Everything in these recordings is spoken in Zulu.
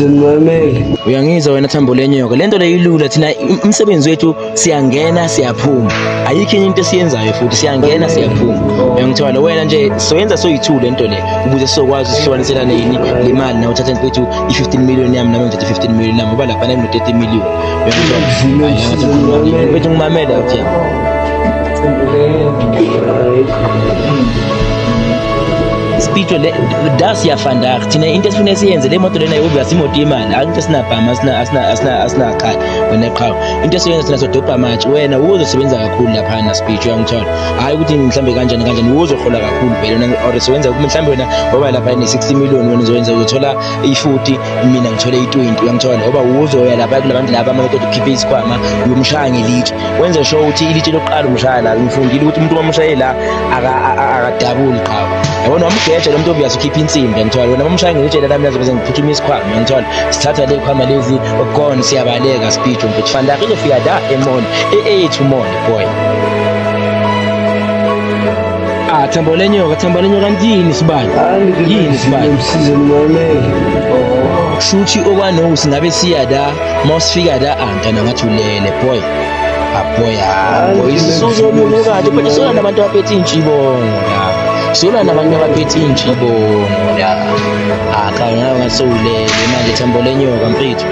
Ngimamele. Uyangizwa wena Thambo lenyoka. Lento le ilula thina umsebenzi wethu siyangena siyaphuma. Ayikho enye into esiyenzayo futhi siyangena siyaphuma. Uyangithola wena nje soyenza soyi-two lento le ukuze sizokwazi ukusihlukaniselana yini le mali nawe uthathe mfethu i-15 million yami nami ngithathe i-15 million yami ngoba lapha nami no-30 million. Uyangithola? Mfethu ngimamele uthi yami. Speedo le da siyafanda thina into esifuna siyenze le moto lena obvious imoto yemali akho into esinabhama asina asina asina asinakhaya wena qhawe into esiyenza thina sodobha amatshe wena uzosebenza kakhulu laphana speech uyangithola hhayi ukuthi mhlambe kanjani kanjani uzohola kakhulu vele wena or sewenza mhlambe wena ngoba lapha ne-60 million wena uzoyenza uzothola i-40 mina ngithole i-20 uyangithola ngoba uzoya lapha kulabantu laba uma beqeda ukukhipha isikhwama uyomshaya ngelitshe wenze sure ukuthi ilitshe lokuqala umshaya la ngifundile ukuthi umuntu uma umshaye la akadabuli qhawe yabona wamgeja lo muntu obvious ukhipha insimbi ngithola wena umshaya ngelitshe la mina zobe ngiphuthuma isikhwama ngithola sithatha le khwama lezi gone siyabaleka speech mfethu fandak izofika la emall e-eyethu mall boy. Ah, Themba lenyoka, Themba lenyoka kanti yini sibali? Yini sibali? Msize ngimamele. Shuthi okwano singabe siya la, mawusifika la ah mntana ngathi ulele boy. Ah boy, ah boy, sizolunge kahle but sona nabantu abaphethe intshibongo la. Sona nabantu abaphethe intshibongo la. Ah cha ngabe ngathi sewulele manje Themba lenyoka mfethu.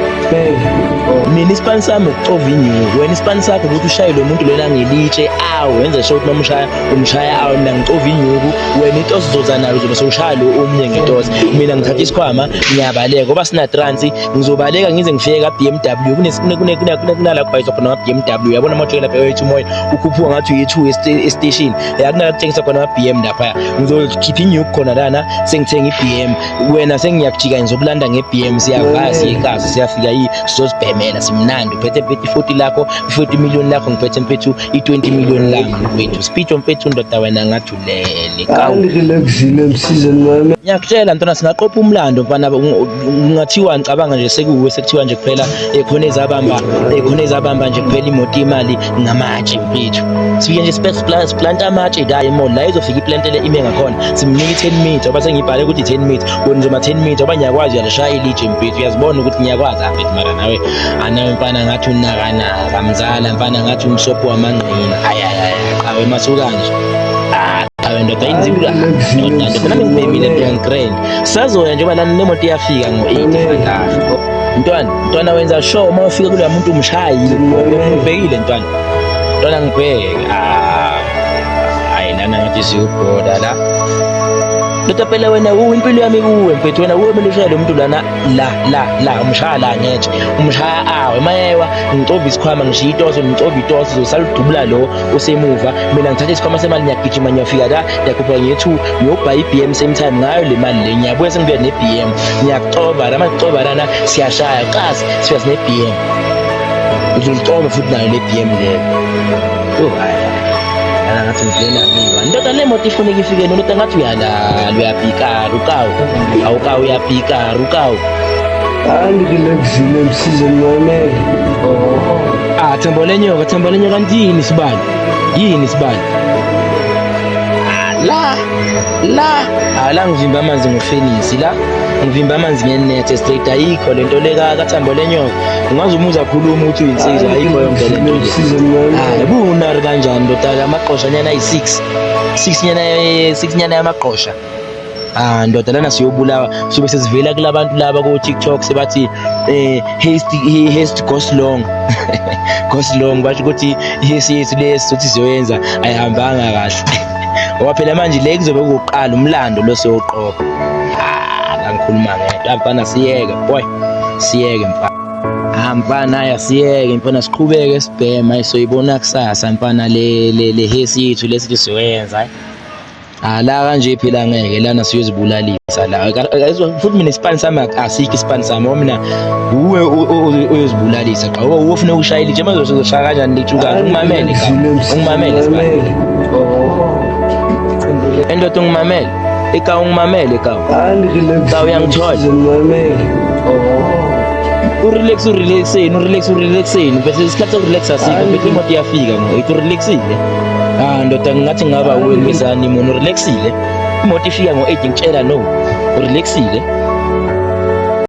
Mina isipani sami ukucova inyuku, wena isipani sakho ukuthi ushaye lo muntu lona ngelitshe awu wenze sure ukuthi mamshaya umshaya awu mina ngicova inyuku wena itosi uzoza nayo uzobe sewushaya lo omunye ngetosi mina ngithatha isikhwama ngiyabaleka ngoba sina transi ngizobaleka ngize ngifike ka BMW kunala kubhayiswa khona ama BMW uyabona uma ujike lapha eyethu umoya ukhuphuka ngathi uyi-2 estation ya kunala kuthengisa khona ama BM lapha ngizokhipha inyuku khona lana sengithenga i-BM wena sengiyakujika ngizokulanda nge-BM siyavaya siyekazi siyafika yi sizozibhemela simnandi uphethe mfethu i-40 lakho i-40 million lakho ngiphethe mfethu i-20 million lami mfethu speech mfethu ndoda wena ngathi ulele kawu Angirelaxile msize ngimamele. ngiyakutshela ntwana singaqopha umlando mfana kungathiwa ngicabanga nje sekuwe sekuthiwa nje kuphela khona ezabamba khona ezabamba nje kuphela imoto imali ngamatshe mfethu sifike nje siplanta amatshe la emall la izofika iplantele ime ngakhona simnika i-10 meter ngoba sengibhale ukuthi i-10 meter wena nje ma-10 meter ngoba ngiyakwazi uyalishaya ilitshe mfethu uyazibona ukuthi ngiyakwazi mfethu mara nawe anawe mfana ngathi unakanaka mzala mfana ngathi umsopho wamangqina hayi hayi hayi qhawe masuka nje ah qhawe ndoda inzibula ndoda ndoda nami ngibhemile phela ngigrand sazoya njengoba lana nemoto iyafika ngo-8 fantastic ntwana ntwana wenza sure uma ufika kuloya muntu umshayi ngibhekile ntwana ntwana ngibheke ah hayi lana ngathi siyobhoda la ndoda phela wena impilo yami kuwe mfethu wena uwe kumele ushaye lo muntu lana la la la umshaya la ngetshe umshaya awe mayewa ngicova isikhwama ngishiya itoso ngicova itoso uzosala udubula lo osemuva mina ngithatha isikhwama semali ngiyagijima ngiyafika la ngiyakhupha ngiye-two ngiyobhaya i-b m same time ngayo le mali le ngiyabuya sengibuya ne-b m ngiyakucoba la mangicova lana siyashaya qasi sifika sine-b m ngizolicoba futhi nayo le b m leyo oh hayi lana ngathi ngivela ngiwa ndoda le moto ifuneka ifike ndoda ngathi uyalala uyabhikara ukawu awukawu uyabhikara ukawu Angirelaxile msize ngimamele. Ah Themba lenyoka Themba lenyoka kanti yini sibali yini sibali ah la la ah la ngivimba amanzi ngofenisi la ngivimba amanzi ngenethe straight ayikho lento le kaThemba lenyoka ungaze umuze akhuluma ukuthi uyinsizwa ayikho yonke lento le hayi bunari kanjani ndoda amaqosha nyana ayi-6 6 nyana 6 nyana yamaqosha Ah ndoda lana siyobulawa sobe sesivela kulabantu laba ko TikTok sebathi eh haste haste goes long goes long basho ukuthi ihesi yethu le sizothi siyoyenza ayihambanga kahle ngoba phela manje le kuzobe kuqala umlando lo siyoqopha ah la ngikhuluma ngedwa mfana siyeke boy siyeke mfana ah mfana aya siyeke mfana siqhubeke sibhema soyibona kusasa mfana le le hesi yethu lesithi siyoyenza. Ah la kanje phela ngeke lana siyozibulalisa la futhi mina isipani sami asikho isipani sami ngoba mina uwe uyozibulalisa qha uwe ufuna ukushaya ilitshe manje uzoshaya kanjani litshuka ungimamele ka ungimamele sibani endoda ungimamele eka ungimamele ka ka uyangithola urelax urelaxeni urelax urelaxeni bese isikhathi sokurelax asikho bese imoto iyafika ngo ithi urelaxile Ah ndoda ngingathi ngaba uwe ngizani mona urelaxile. Imoto ifika ngo-8 ngitshela no. Urelaxile.